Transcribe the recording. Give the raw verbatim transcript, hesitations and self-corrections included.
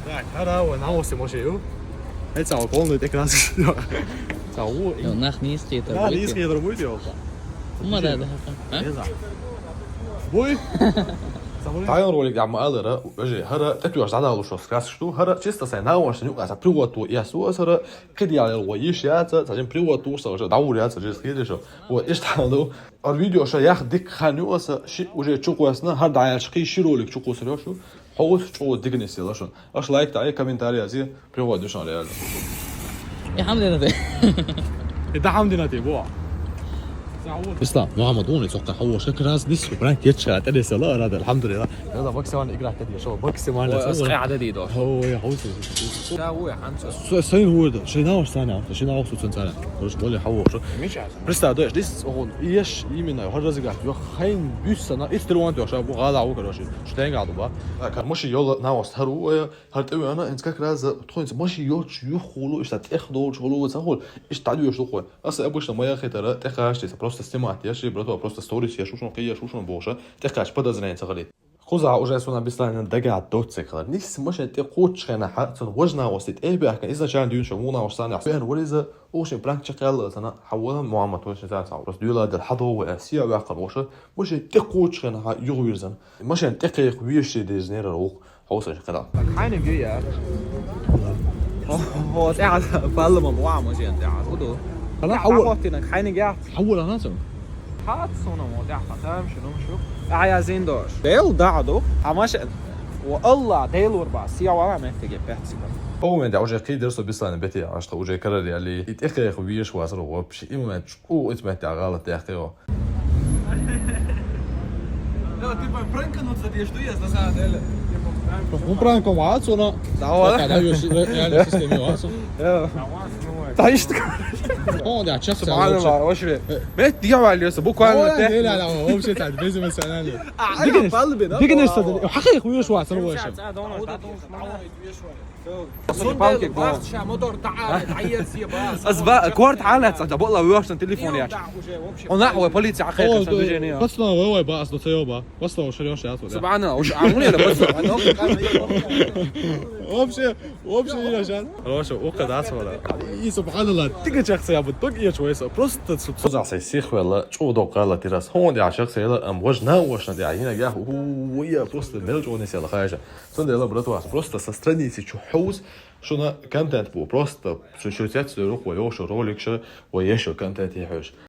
Так, хара, вон, наоси може ю. Эцао полный экран. Цао. Йо, нах нийсхетар. Да, буйти. Нийсхетар буйти, йо. Ма да, да, да. А? Буй. Тайон ролик я ма алара, уже хара, это уж задал уж сказку, что хара чисто сай наоси нюка, за привод ту я су, хара кидял ва иш я, за, за привод ту, уже даур я, за, же схеди шо. Вот, иш там, ну, ар видео ша ях дик хан ю, аса ши уже чуквасна, хар даяч хи ши ролик чуквас рёшу. Ховс чу дигнес ела шун. Аш лайк тай, комментарий ази, привод душан реально. Альхамдулиллах. И да хамдина те, бо. Ислам, Мухаммад, он цокка хавош, как раз дис, прям течка, это десела, рада, альхамдулиллах. Я да максимально играть, это шо, максимально. Ой, ас къаъда дидо. Ой, ховс. Да, ой, ханца. Сайн хуйда, шина уж сана, шина уж су цана. Короче, более хавош. Мича. Представь, да, здесь он, еш именно, хор разыграть. Ё, хайн бюссана, из трёх, ё, ша, бу гала, короче. Что я говорю, ба? А, кар маши ёла, наос, хару, э, хар ты, она, инс как раз, тхоинс маши ёч, ю хулу, ишта тех долч хулу, ца хул, ишта дюш хул. Аса обычно моя хитара, тех аш, просто снимать, я ши, братва, просто сторис, я шушун, я шушун, боша, тех аш, подозрение, ца хали. Хуза уже сона бислана дага доцек хала. Нис машин те кучхена ха, сон вожна ости, э, бяхка, изначально дюн шо, муна ошсана. Бен вализа, ошин пранк чекала, сана, хавала, Мухаммад, ошин сана, сана. Просто дюла дер хадо, э, сия бяхка, оша, машин те кучхена ха, юг вирзан. Машин те кех вирши дезнера ох, хауса чекала. Хайна гюя. О, о, те ха, баллама, буа машин, те ха, уду. Ана, хавала. Хавала, тина, хайна гя. Хавала, ана, сон. Хат сона мо да хатам шунум шу. Ая зиндош. Дел даду. Амаш. Ва Аллах, дел урба. Сия вала меттеге пятсиба. О, мен да уже кидер со бислана бети, а что уже карар яли. И тех их виш васро вообще. И момент, о, эт мет да галат да кео. Да, ты по пранкануться, ты что я, на самом деле. Ну, пранком, а, сона. Да, ладно. Да, ё, реально система, а, сона. Та ишт. О, да, чак. Субханаллах, вообще. Мет я валился буквально. Вообще так безэмоционально. Дигнес. Дигнес. Хакы хуюш ва, сэр, вообще. Сон палки бахча мотор да, да я съеба. Азба корт алат, да была вёшн телефон я. Он нахуй полиция хакы движение. Пацаны, ой, ой, ба, ас до цеёба. Просто ушёл сейчас. Субханаллах, уж амуле просто. Вообще, вообще, я сейчас. Хорошо, ухода свала. И субханаллах, ты как сейчас я бы только я чего. Просто субханаллах, сих вела, чудо кала тирас. Хон я шах села, ам вож на вож на я, ина я, у, я просто мел чего не села, хайша. Сон дела, братва, просто со страницы чухуз, что на контент был, просто что чуть руку, ой, ошо ролик, что, ой, ещё контент я хаш.